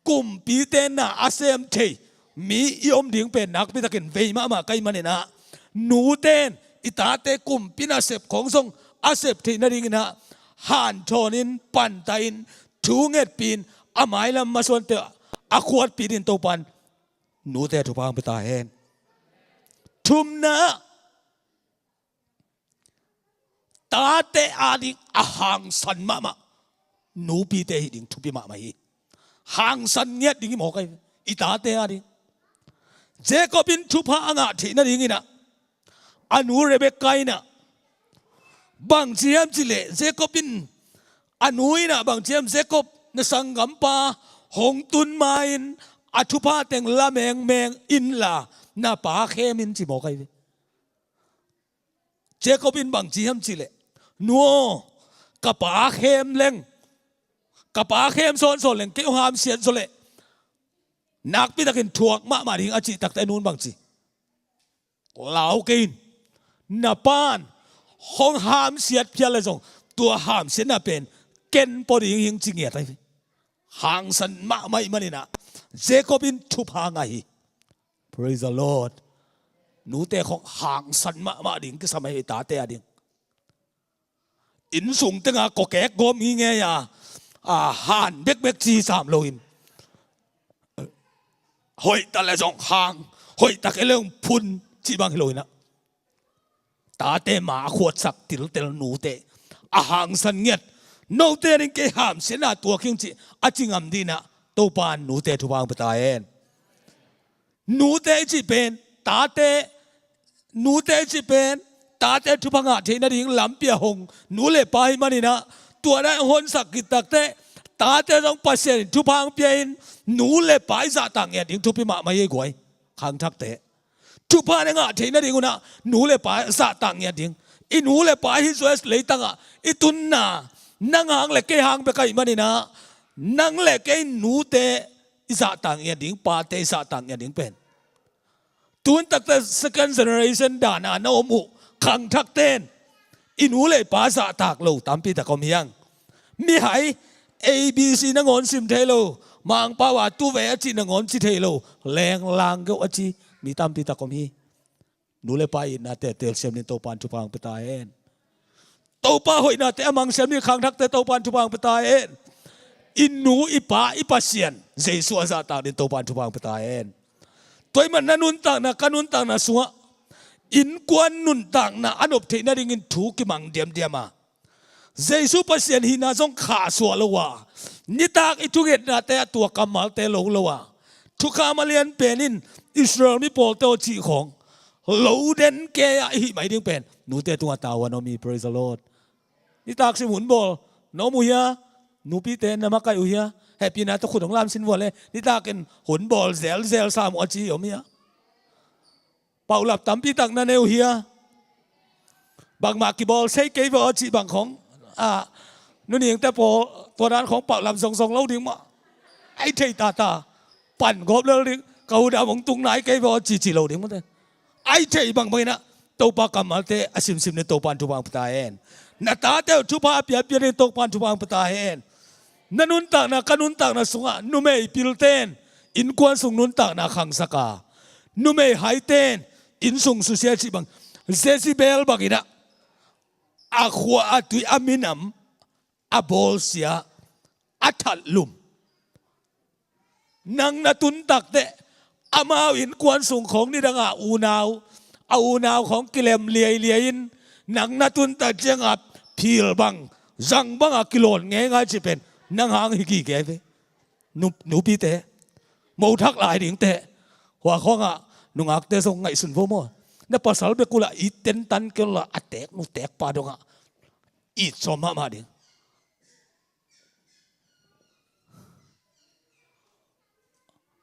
kumpite na a sem thei mi i om ding pen nakpi takin vei mahmah ka hih manin ah, nute in i tate kumpi nasep khawng zong a sep theih nadingin ah hanthawnin, pantahin, thu ngetpihin, a mailam masuante a khuatpih dingin Topa'n nute thupha hong pia ta hen. Thumna, tate ading a hangsan mahmah nupite hih ding thupi mahmah hi. Hangsan ngiat ding hi mawk ahi ve, i tate ading. Jacob in thupha a ngah theih nadingin ah, a nu Rebekah in ah, bangci hiam cih leh Jacob in, a nu in ah bangci hiam, Jacob na sanggampa hong tun ma-in a thupha teng la mengmeng inla na pa khem in ci mawk ahi ve. Jacob in bangci hiam cih leh, nu aw, ka pa khem leng, ka pa khem sawnsawn leng kei hong hamsiat zaw leh, Nakpitakin thuak mahmah ding a cih takte a nun bang ci? Lau kei in. Na pa'n hong hamsiat phial le zong tua hamsiatna pen ken pua ding hing ci ngiat ahi. Hangsan mahmah ih maninah Jacob in thupha ngah hi. Praise the Lord. Nute khong hangsan mahmah ding kisam ahi, tate a ding. Inn sung tenga kokek gawm ngingei a, a, han bekbek ci sam loin, hoihtak le zong hang, hoihtak e le zong phun cih bang hi loinah, tate ma a khuatsak tiltel nute a hangsan ngiat. Note a ding kei hamsiatna tuak hing cih a ci ngam dinah Topa'n nute thupha hong pia ta hen. Nute i cih pen tate, nute i cih pen tate thupha ngah theih nading lampi a hong nu le pa hi maninah, tua dan hong honsak khit takteh tate zong Pasian in thupha hong pia in nu le pa i zahtak ngiat ding thupi mahmah hi ei guai. Khangthakte thupha na ngah theih nading unah nu le pa zahtak ngiat ding. I nu le pa hi, U S leitangah i tunna nang hang le kei hang bek ahih maninah, nang le kei nute i zahtak ngiat ding, pate i zahtak ngiat ding pen, tun takte second generation dana na om uh khangthakte'n i nu le pa zahtak lo tampi tak om hi hang. Mihai A B C nangawn sim thei lo, Mangpau a tuve a cih nangawn ci thei lo, lenglang geuh a ci mi tampi tak om hi. Nu le pa itnate telsiam ding Topa'n thupha hong pia ta hen. Topa hoihnate a mangsiam ding khangthakte Topa'n thupha hong pia ta hen. I nu i pa i Pasian Jesu a zahtak ding Topa'n thupha hong pia ta hen. Tua ahih man na nuntakna, ka nuntakna sungah innkuan nuntakna a nop theih nadingin thu kimang diamdiam a, Jesu Pasian hihna zong khahsuah lo a, nitak i thungetnate ah tua kammalte lo lo a, thukham a lian pen in Israel mi pawlte aw cih khawng lo den kei ah i hih mai ding pen nute tungah tavuan om hi. Praise the Lord. Nitak sim hun bawl na om uh hia? Nupite na makaih uh hia? Hehpihna tawh khut hong lamsin vua le, nitakin hun bawl zelzel sam uh a ci hi om hia? Paulap tampi tak na nei uh hia? Bangmah kibawl sei kei ve aw cih bang khong, a, nuningte pawl tua dan khong paulap zongzong lo ding mah. Ai thei tata, pan gawp lel ding, ka u dam hong tung nai kei ve aw cici lo ding mah te. Ai thei bangbang inah Topa kammalte a simsim ding Topa'n thupha hong pia ta hen. Na tate uh thupha a piapia ding Topa'n thupha hong pia ta hen. Na nuntakna, ka nuntakna sungah numei pilte'n innkuan sung nuntakna khangsak a, numei haite'n inn sung susia cih bang, Jezebel bang inah a khua a tui a minam a bawlsia a thatlum. Nang na tun takteh amau innkuan sung khawng nidanga unau, a unau khawng kilem liailiai in, nang na tun tak cianga phil bang zang banga kilawn ngeingai cih pen nang hang hi gige ve. Nu, nupite, mothak lai dingte, hua khawngah nungakte zong ngaihsun vo maw. Na pasal bek uhla it tentan kei unla a teek nu teek pa dongah it sawm mahmah ding.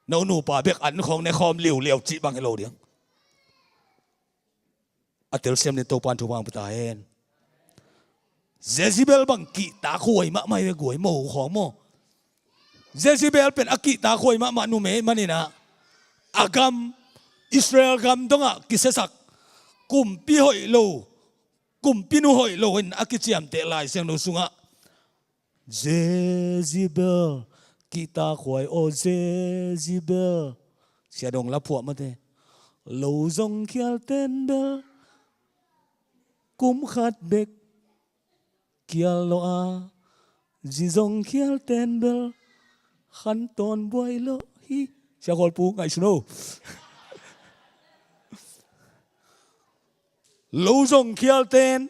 No nupa bek an khawng ne khawm liuliau cih bang hi lo ding. A telsiam ding Topa'n thupha hong pia ta hen. Jezebel bang kihtak huai mahmah hi ve guai, mo khawng maw. Jezebel pen a kihtak huai mahmah numei maninah a gam, Israel gam dongah kisiasak kumpi hoih lo, kumpinu hoih lo in a kiciamteh Lai Siangtho sungah Jezebel, kihtak huai aw Jezebel. Siadong la phuah mate. Lo zong khial ten bel kum khat bek kial lo a, zi zong khial ten bel khantawn buai lo hi. Sia Khualpu ngaihsun o. Lo zong khial ten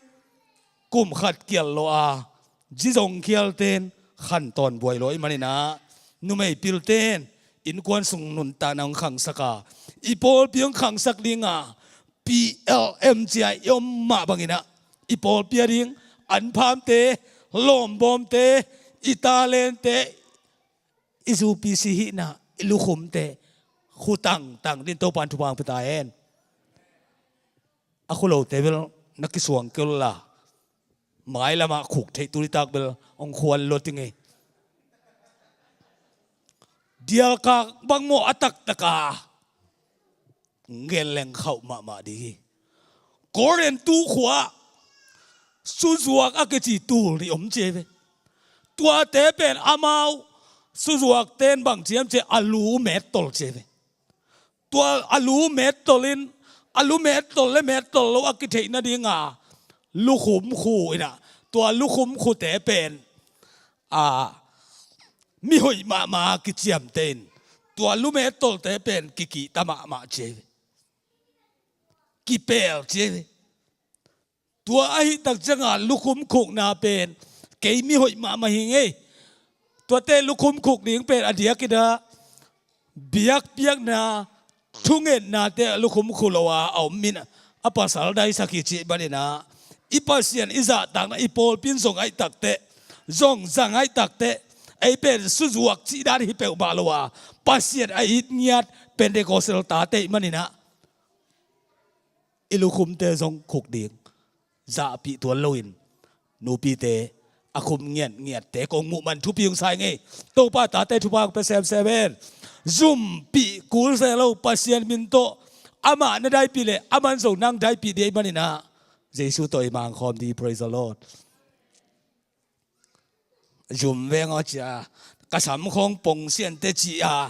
kum khat kial lo a, zi zong khial ten khantawn buai lo ahih maninah numei pilten innkuan sung nuntakna hong khangsak a, i pawlpi hong khangsak dinga P L M ci-a i om mah banginah i pawlpi a ding anphamte, lawmbawmte, i talente, i zupisi hihna, i lukhumte khu tangtang din Topa'n thupha hong pia ta hen. A khulote bel na kisuang kei unla, mailamah khuk theih tu nitak bel hong khual lua ting ei. Dialkak bang maw a taktaka ngen leng khauh mahmah ding hi. Korintu khua-ah suzuak a kici tul nih om ci hi ve. Tuate pen amau suzuakte in bang ci hiam cih leh a lu mettol ci hi ve. Tua a lu mettol in, a lu mettol le mettol lo a kitheih nadinga lukhum khu in ah, tua lukhum khute pen a mihoih mahmah kiciamteh in, tua lu mettolte pen kikihta mahmah ci hi ve. Kipel ci hi ve. Tua ahih tak ciangin lukhum khukna pen kei mihoih mahmah hi ing ei. Tuate lukhum khuk ding pen a diakin ah biakpiakna, thungetnate lukhum khu lo a, a om in ah, a pasal daisak hi cih manin ah, i Pasian i zahtakna, i pawlpi in zong ahih tak teh, zong zang ahih tak teh, ei pen suzuak cih dan hi peuhmah lo a, Pasian a it ngiat Pentecostal tate ahih manin ah, i lukhumte zong khuk ding zahpih tuan loin, nupite a khum ngiatngiatte kong muh man thupi hong sa ing ei. Topa tate thupha hong pia semsem hen. Zumpih kul se lo, Pasian min tawh amah na daipih leh aman zong nang daipih ding ahih manin ah, Jesu tawh i mangkhawm ding hi. Praise the Lord. Zum veng aw cia, ka sam khawng pong siante ci a,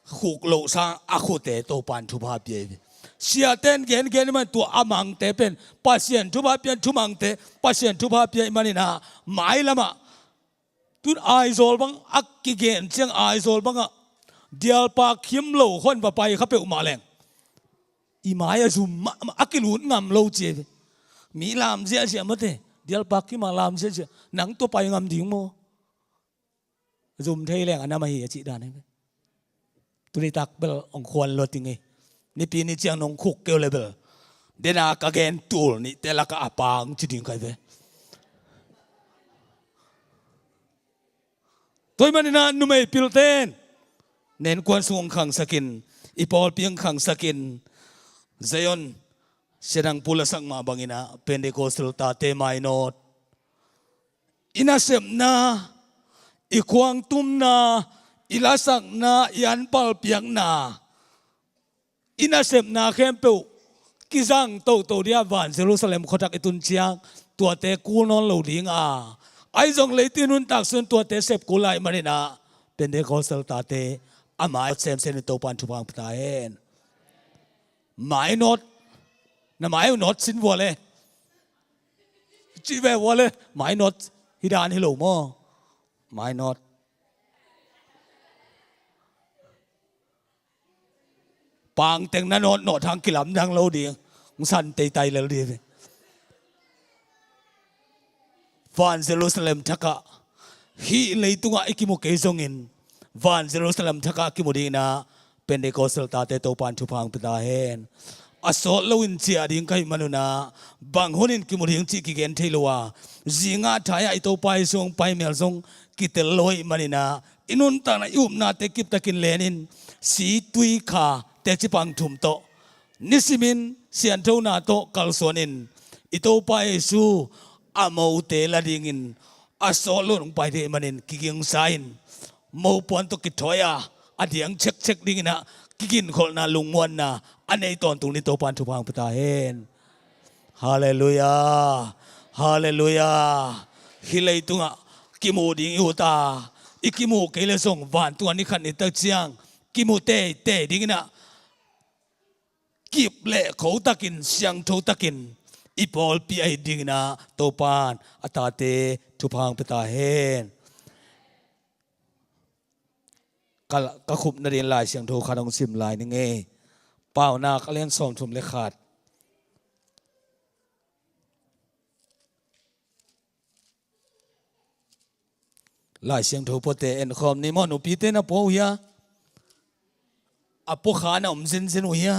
khuk loh sang a khute Topan thupha pia hi ve. Siaten gengen man tua a mangte pen Pasian thupha pia, thumangte Pasian thupha pia ahih manin ah, mailam ah tun Aizawl bang a kigen ciang, Aizawl bangah dialpak khim lo khawng va pai kha peuhmah leng i mai a zum mahmah, a kilut ngam lo ci hi ve. Mi lam ziahziah mate, dialpak khim a lam ziahziah, nang tua pai ngam ding maw? Zum thei leng a nam ahi a cih dan hi ve. Tuni tak bel hong khuan lua ting hi. Nipi ni ciang nong khuk kei uh leh bel, dena ka gen tul nihte lakah a pang ci ding ka hi ve. Tua ahih manin ah numei pilte in nen kuan sung hong khangsak in, i pawlpi hong khangsak in, Zion, Sia Dang Pu lasak mah bangin ah, Pentecostal tate mainawt, i nasepna, i khuangtumna, i lasakna, i anpalpiakna, i nasepna khempeuh kizang toto ding a, van Jerusalem khuatak i tun ciang tuate kul nawn lo ding a, ahi zong leitung nuntak sung tuate sep kul lai manin ah, Pentecostal tate a mainawt semsem in Topan thupha hong pia ta hen. Mainawt, na mai uh nawt sin vua le, cih ve vua le, mainawt hi dan hi lo maw? Mainawt. Pangteng na nawtnawt hang kilamdang lo ding, hong san teitai lel ding hi. Van Jerusalem thakah, hih leitungah i kimu kei zongin, van Jerusalem thakah kimu dingin ah, Pentecostal tate Topan thupha hong pia ta hen. A sawt loin ciah ding ka hih manun ah, bang hunin kimu ding cih kigen thei lo a, zingah thai-ah i Topa Jesu hong pai mel zong kitel lo ahih manin ah, i nuntakna, i upnate kiptakin lenin, si, tui, kha, teci pang thum tawh nisimin sianthona tawh kalsuanin, i Topa Jesu a mote la dingin a sawt loin hong pai ding ahih manin kigingsa in, mopuan tawh kithawi a, a diang cekcek dingin ah kiginkholhna, lungmuanna a nei tawntung ni, Topan thupha hong pia ta hen. Halleluiah. Halleluiah. Hih leitungah kimu ding i ut a, i kimu kei leh zong vantung ah ni khat ni tak ciang kimu teitei dingin ah, kip le khotakin, siangthotakin i pawlpi a it dingin ah Topan a tate thupha hong pia ta hen. Ka, ka khupna dingin Lai Siangtho khat hong sim lai ning ei. Paunak a lian sawmthum le khat. Lai Siangtho puate enkhawm ni maw, nupite na pua uh hia? A puakha na om zenzen uh hia?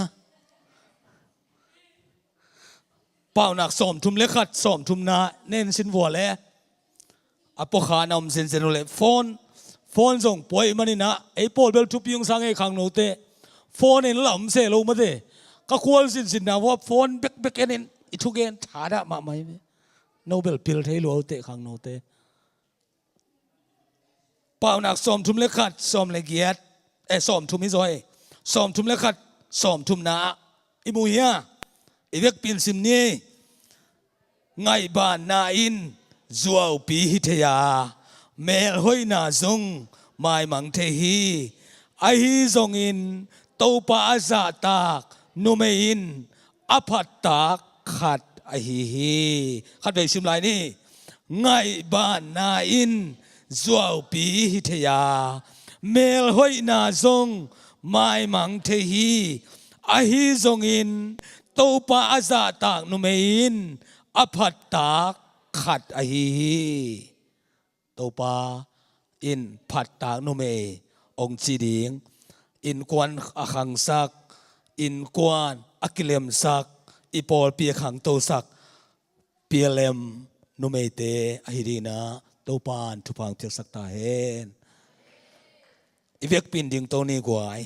Paunak sawmthum le khat, sawmthumna na en sin vua le. A puakha na om zenzen uh le. Phone, phone zong pua ahih manin ah, ei pawl bel thupi hong sa ing ei khangnote. Phone en la om se lo mate. Ka khual zinzinna vua phone bekbek enin i thugen thadah mahmah hi ve. No bel pil thei lua uh teh khangnote. Paunak sawmthum le khat, sawm le giat. Eh, sawmthum hi zaw hi. Sawmthum le khat, sawmthumna ah i mu hi a. I vekpi in sim ni. Ngaihbanna in zuaupi hi thei a, melhoihna zong maimang thei hi. Ahi zongin Topa a zahtak numei in a phattak khat ahi hi. Khatvei sim lai ni. Ngaihbanna in zuaupi hi thei a, melhoihna zong maimang thei hi. Ahi zongin Topa a zahtak numei in a phattak khat ahi hi. Topa in phattak numei hong ci ding, innkuan a khangsak, innkuan a kilemsak, i pawlpi a khangtosak P L M numeite ahi dingin ah Topa in thupha hong piaksak ta hen. I vekpi in dingto ni guai.